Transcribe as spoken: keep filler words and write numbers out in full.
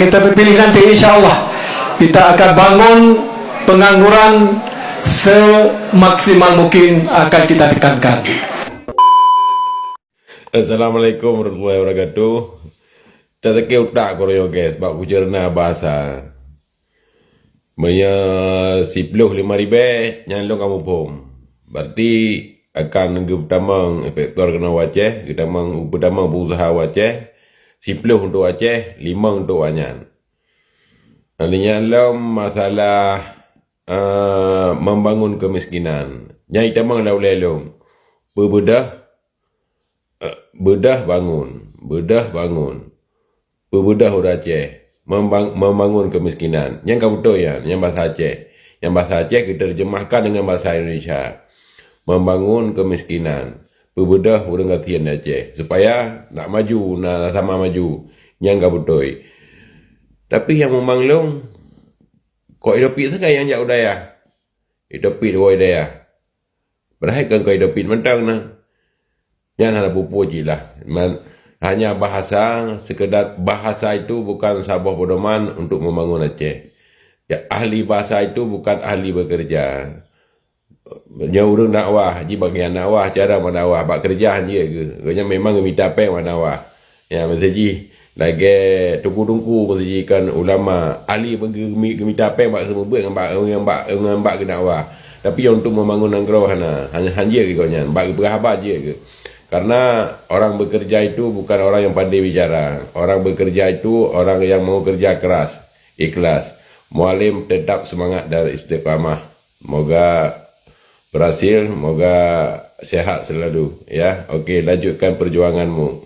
Kita terpilih nanti, insya Allah kita akan bangun pengangguran semaksimal mungkin akan kita tekankan. Assalamualaikum warahmatullahi wabarakatuh. Tasakét utak keuroe nyoe, guys, bak kuceurna bahasa. Meunyoe siploh lima ribèe, nyan lôn ka muphom. Berarti akan geupeutamong inspektor keunoe u Aceh, geutamong, geupeudamong peuusaha u Aceh, siploh untuk Aceh, limong untuk awaknyan. Nyan lom masalah, eh, membangun kemiskinan. Nyan itamong lam ulèe lôn. Peubeudôh, eh, beudôh bangun, beudôh bangun. Peubeudôh ureueng Aceh, membang-, membangun kemiskinan. Nyan ka beutôi nyan, nyan bahasa Aceh. Nyan bahasa Aceh geuterjemahkan dengan bahasa Indonesia. Membangun kemiskinan. Peubeudôh ureueng gasien di Aceh. Supaya nak maju, nak sama maju. Nyan ka beutôi. Tapi nyang mumbang lôn, kok Idopit sagai nyang jak u dayah. Idopit woe dayah. Padahai kon keu Idopit mantong na. Nyan hana peue-peue cit lah. Man, hanya bahasa, sekedar bahasa itu bukan saboh pedoman untuk membangun Aceh. Ya, ahli bahasa itu bukan ahli bekerja. Nyoe ureueng dakwah, ji bagian dakwah, cara mendakwah, bak keureuja han jeuet geuh. Gobnyan memang geumita péng bak dakwah. Ya, meuseujih lagèe teungku-teungku, meuseujih kan ulama, ahli geumi-, geumita péng bak seumeubeuet ngon bak, ngon bak, ngon bak geudakwah. Tapi untuk membangun nanggroe hana, han, han jeuet geuh gobnyan, bak geupeugah haba jeuet geuh. Karena orang bekerja itu bukan orang yang pandai bicara. Orang bekerja itu orang yang mau kerja keras, ikhlas. Mualem tetap semangat dan istiqamah. Moga berhasil, moga sehat selalu, ya. Oke, lanjutkan perjuanganmu.